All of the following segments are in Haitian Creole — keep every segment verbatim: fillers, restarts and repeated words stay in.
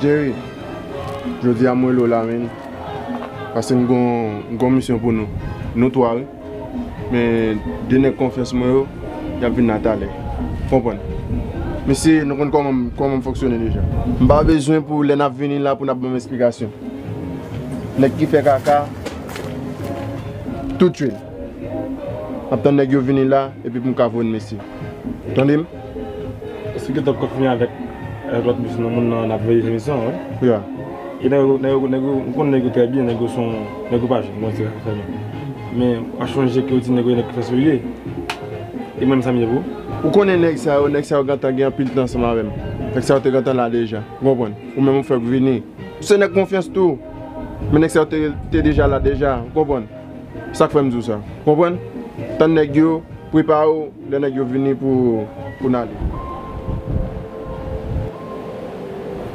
Jerry, jodi a m rele w la, menn. Paske m gon, m gon misyon pou nou. Nou twa, wi. Men de nèg konfyans mwen yo, y ap vin la talè. Konprann? Mesye, nou konn kòman, kòman m fonksyone deja. M pa bezwen pou lè n ap vini la pou n ap ban m esplikasyon. Nèg ki fè kaka, tout tchwe l. M ap tann nèg yo vini la, epi pou m ka voye n mesye. Tande m? Èske w t ap konfime avèk, avèk lòt misyon nan moun nan n ap voye emisyon an, wi? Ya. E nèg yo, nèg yo, nèg yo, m konn nèg yo trè byen, nèg yo se yon, nèg yo pa jwenn, bon, se sa, men, w a chonje ke w di nèg yo nèg ki fè serye. E mwen, sa m ye pou ou? Ou konnen nèg sa yo, nèg sa yo gentan gen anpil tan ansanm avè m. Nèg sa yo te gentan la deja, ou konprann? Ou menm ou fèk vini. Ou se nèg konfyans tou. Men nèg sa yo te, te deja la deja, ou konprann? Sa k fè m di w sa. Konprann? Tann nèg yo, prepare w, lè nèg yo vini pou, pou n ale.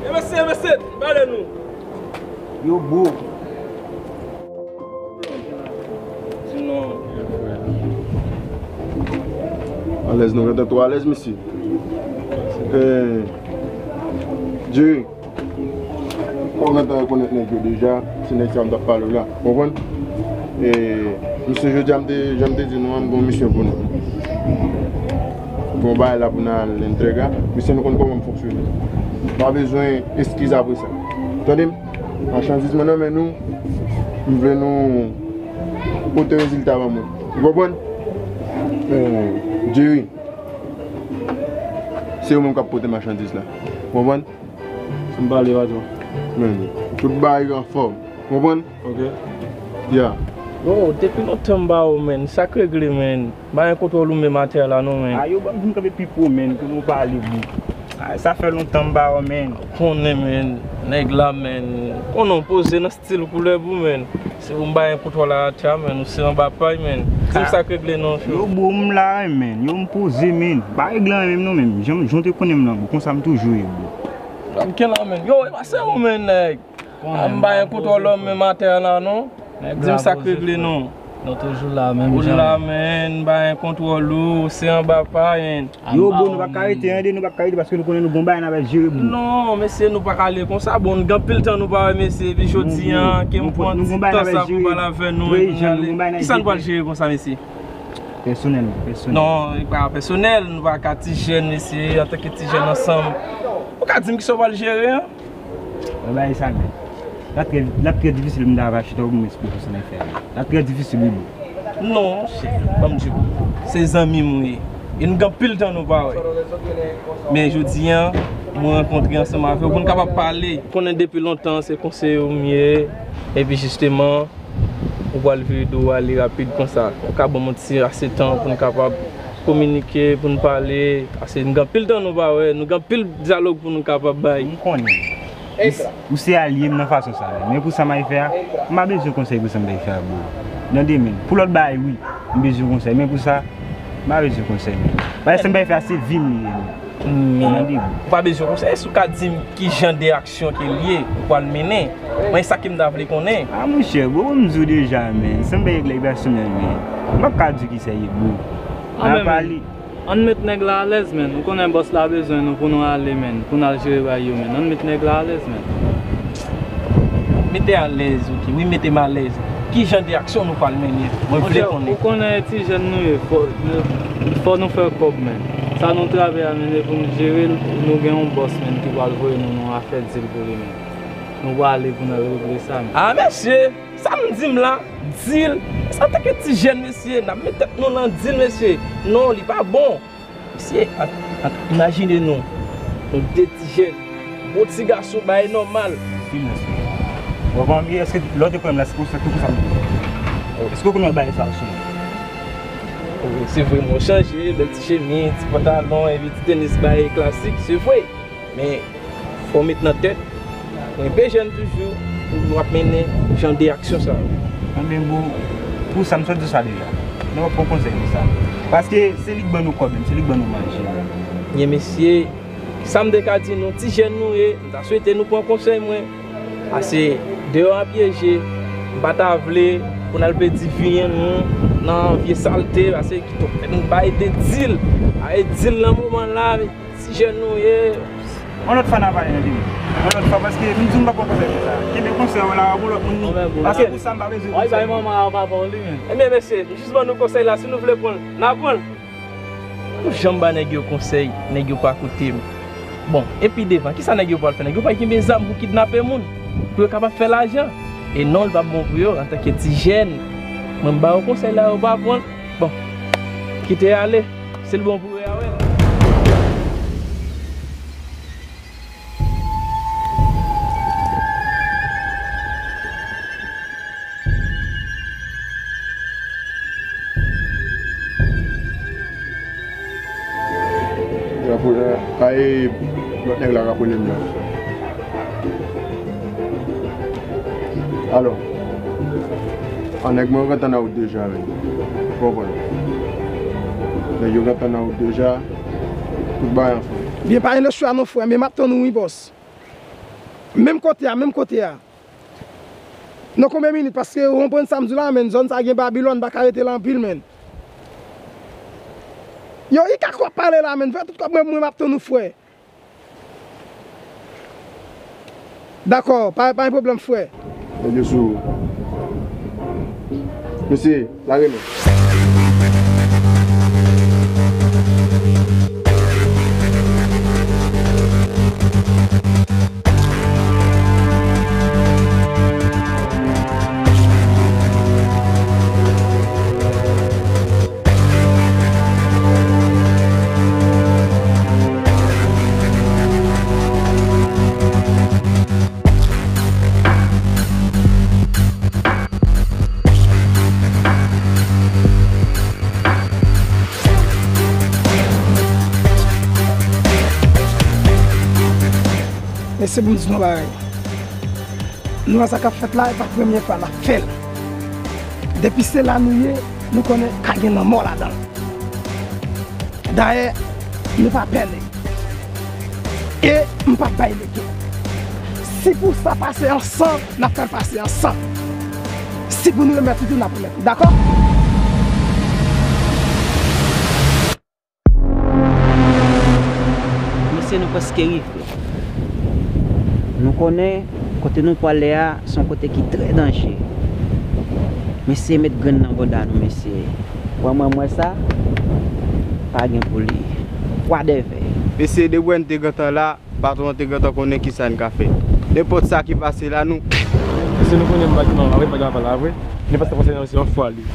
E mesye, mesye, pale nou. Yo, bro. Sinon, alèz, nou gentan twò alèz, mesye. Eh, Jerry. Ou gentan rekonèt nèg yo deja, se nèg sa yo m t ap pale w la, konprann? E, misye, jodi a m te, jan m te di nou an, m gon misyon pou nou. Gon bagay la pou n al entrega, mesye, nou konn kòman m fonksyone. Pa bezwen eskiz apre sa. Tande m? Machandiz mwen nan men nou, m vle nou pote rezilta ban mwen. Ou konprann? Eh, Jerry, se ou menm k ap pote machandiz la. Ou konprann? M pale, patwon. Men, tout bagay anfòm. Konprann? Ok. Ya. Yo, depi lontan m ba ou, men. Sa k regle, men? M pa gen kontwòl ou menm atè a la, non, men. A, yo, ban m vin kanpe pi pwo, men, pou nou pale, bro. A, sa fè lontan m ba ou, men. Konnen, men. Nèg la, men. Konnen w poze nan stil koulè pou, men. Se pou m ba gen kontwòl atè a, men. Ou se anba pay, men. Di m sa k regle, non, cho. Yo, bro, m la, men. Yo, m poze, men. Pa regle anyen menm, non, men. Jan, jan w te konnen m lan, bro. Konsa m toujou ye, bro. Gad ken la, men. Yo, e pa se ou, men, nèg. A, m pa gen kontwòl ou menm atè a la, non. Di m sa k regle, non. Nou toujou la, menm jan. Ou la, men, m pa gen kontwòl ou, ou se anba pay, en. Yo, bro, nou pa ka rete, tande, nou pa ka rete, paske nou konnen nou gon bagay n ap jere, bro. Non, mesye, nou pa ka ale konsa, bon, nou gen anpil tan nou pa wè, mesye, epi jodi a, ke m pran ti tan sa pou pale avè nou, epi n ale. Kisa nou pral jere konsa, mesye? Pèsonèl, pèsonèl. Non, e pa pèsonèl, nou pa ka ti jèn, mesye, antanke ti jèn ansanm. Ou ka di m kisa w pral jere, an? Mwen ba e sa, men. L ap trè, l ap trè difisil pou m ta va chita pou m esplike w sa m ap fè a. L ap trè difisil, wi, bro. Non, monchè, ban m di w. Se zanmi m ou ye. E nou gen anpil tan nou pa wè. Men jodi a, mwen rankontre ansanm avè w pou n kapab pale. Konnen depi lontan se konseye w m ye. Epi jisteman, ou pral vire do w ale rapid konsa. Ou ka ban m yon ti ase tan pou n kapab kominike, pou n pale. Paske nou gen anpil tan nou pa wè, nou gen anpil dyalòg pou nou kapab bay. M konnen. Ou s-, ou se alye m nan fason sa a. Men pou sa m al fè a, m pa bezwen konsèy pou sa m al fè a, bro. Nan demen. Pou lòt bagay, wi, m bezwen konsèy. Men pou sa, m pa bezwen konsèy, men. Bagay sa m al fè a, se vi m li ye, men. Men, ou pa bezwen konsèy. Èske ou ka di m ki jan de aksyon ke l ye ou pral mennen? Mwen, e sa ke m ta vle konnen. A, monchè, bro, m di w deja, men. Sa m bay regle pèsonèl, men. M p ap ka di w kisa l ye, bro. N a pale. Ann met nèg la alèz, men. Ou konnen bòs la bezwen nou pou nou ale, men. Pou n al jere bagay yo, men. Ann met nèg la alèz, men. Mete alèz, ok. Wi, mete m alèz. Ki jan de aksyon nou pral mennen? Mwen vle konnen. Monchè, ou konnen e ti jèn nou ye, fò, fò nou fè kòb, men. Sa nou travay a, men, e pou nou jere l, nou gen yon bòs, men, ki pral voye nou nan afè dil pou li, men. Nou prale pou n al regle sa, men. A, mesye, sa m di m la, dil. Sa antanke ti jèn, mesye, n ap met tèt nou nan dil, mesye. Non, li pa bon. Mesye, an, an, imajine nou, nou de ti jèn, bon ti gason, bagay nòmal. Silans. W ap anvi, èske lè w te konnen m la, se konsa, tout konsa m te ye? Èske w konnen bagay sa a chanje? O, se vre, mwen chanje, bèl ti chemiz, ti pantalon, epi ti tenis, bagay klasik, se vre. Men, fò w met nan tèt, kenbe jèn toujou, pou nou ap mennen jan de aksyon sa yo. Anben, bro, pou sa, m sot di w sa deja. Nou p ap pran konsèy pou sa. Paske se li k ban nou kòb, menm se li k ban nou manje, menm. Byen, mesye, sa m te ka di nou, ti jèn nou ye, m ta swete nou pran konsèy mwen. Paske deyò a pyeje, m pa ta vle pou n al pèdi vi nou nan vye salte, paske kite w fè nou bay de dil. Ay, dil nan moman la, ti jèn nou ye. Yon lòt fwa n a pale, men vini. Yon lòt fwa, paske m di w m p ap pran konsèy konsa. Kenbe konsèy w la, pou lòt moun li. Paske pou sa m pa bezwen konsèy. Bay manman a papa w li menm. Ebyen, mesye, m jis ban nou konsèy la, si nou vle pran l, n a pran l. M janm ba nèg yo konsèy, nèg yo pa koute m. Bon, epi devan, kisa nèg yo pral fè? Nèg yo pral kenbe zam pou kidnape moun, pou yo kapab fè lajan. E non, l p ap bon pou yo, antanke ti jèn. Mwen, m ba yo konsèy la, yo pa pran l. Bon, kite ale, si l bon pou yo, y a wè l. Ay, lòt nèg la k ap rele m nan. Alò, an nèg mwen yo gentan nan wout deja, men. Ou konprann? Nèg yo gentan nan wout deja. Tout bagay anfòm. Byen, pa gen lechwa non, frè, men m ap tann ou wi, bòs. Menm kote a, menm kote a. Nan konbyen minit? Paske ou konprann sa m di w la, menn, zòn sa gen Babilòn, m pa ka rete la anpil, menn. Yo, ki kaka w ap pale la, menn? Fè tout kòb mwen, mwen m ap tann ou, frè. Dakò, pa, pa gen pwoblèm, frè. Nèg yo sou. Mesye, lage men. Mesye, pou m di nou yon bagay. Nou wè sa k ap fèt la, e pa premye fwa n ap fè l. Depi se la nou ye, nou konnen ka gen lanmò ladan l. Dayè, nou pa pè nèg. E m p ap bay legen. Si pou sa pase an san, n ap fè l pase an san. Si pou nou remèt li tou, n ap remèt li. Dakò? Mesye, nou prèske rive. Nou konnen kote nou prale a, se yon kote ki trè danje. Mesye, met grenn nan banda nou, mesye. Pran mwen, mwen sa, pa gen pou li. Kwa dèvè. Mesye, depi n te gentan la, patwon an te gentan konnen kisa n ka fè. Nenpòt sa ki pase la, nou. Mesye, nou konnen m pa di manman vre, m pa di papa la vre. Nenpòt sa pase la, se yon fwa li.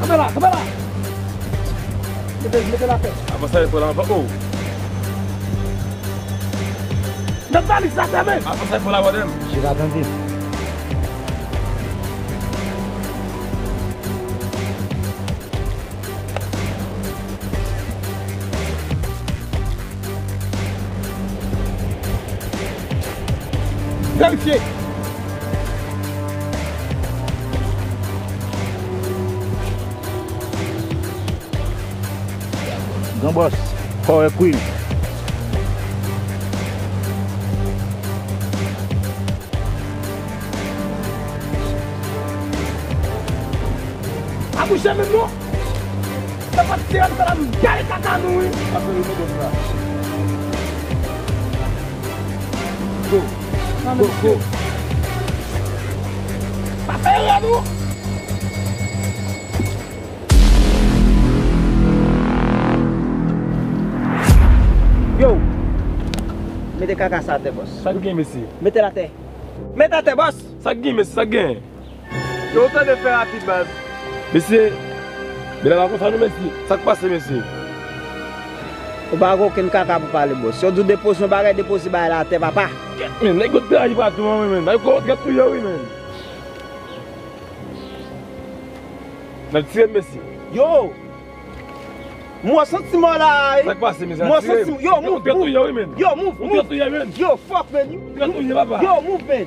Kanpe la, kanpe la! Mete, mete l atè. Avanse avèk frè la, avan-, oh! Met valiz la atè, men! Avanse avèk frè la, brother m. Misye pa tande m. Verifye. Gran bòs, kòrèk wi. Pa bouje menm non. Se pa ti an fè la m gade kaka nou wi. Go, go, go. Pa fè erè non. Yo! Mete kaka sa atè, bòs. Sa k gen, mesye? Mete l atè. Mete atè, bòs! Sa k gen, mesye? Sa k gen? Yo, ou tande fè rapid, baz. Mesye, men la pa konsa non, mesye. Sa k pase, mesye? Ou pa gen okenn kaka pou pale, bòs. Si yo di w depoze yon bagay, depoze bagay la atè, papa. Kèt, men, nèg yo te aji pa tou, men, men. Nèg yo kòmanse ap touye, wi, men. N ap tire, mesye. Yo! Mwen santi mò la, ey. Sa k pase, mezanmi? Mwen santi, yo, move, Ou te touye, wi, men. Yo, move, Ou te touye, men. Yo, fuck, man. Ou te touye, papa. Yo, move, man.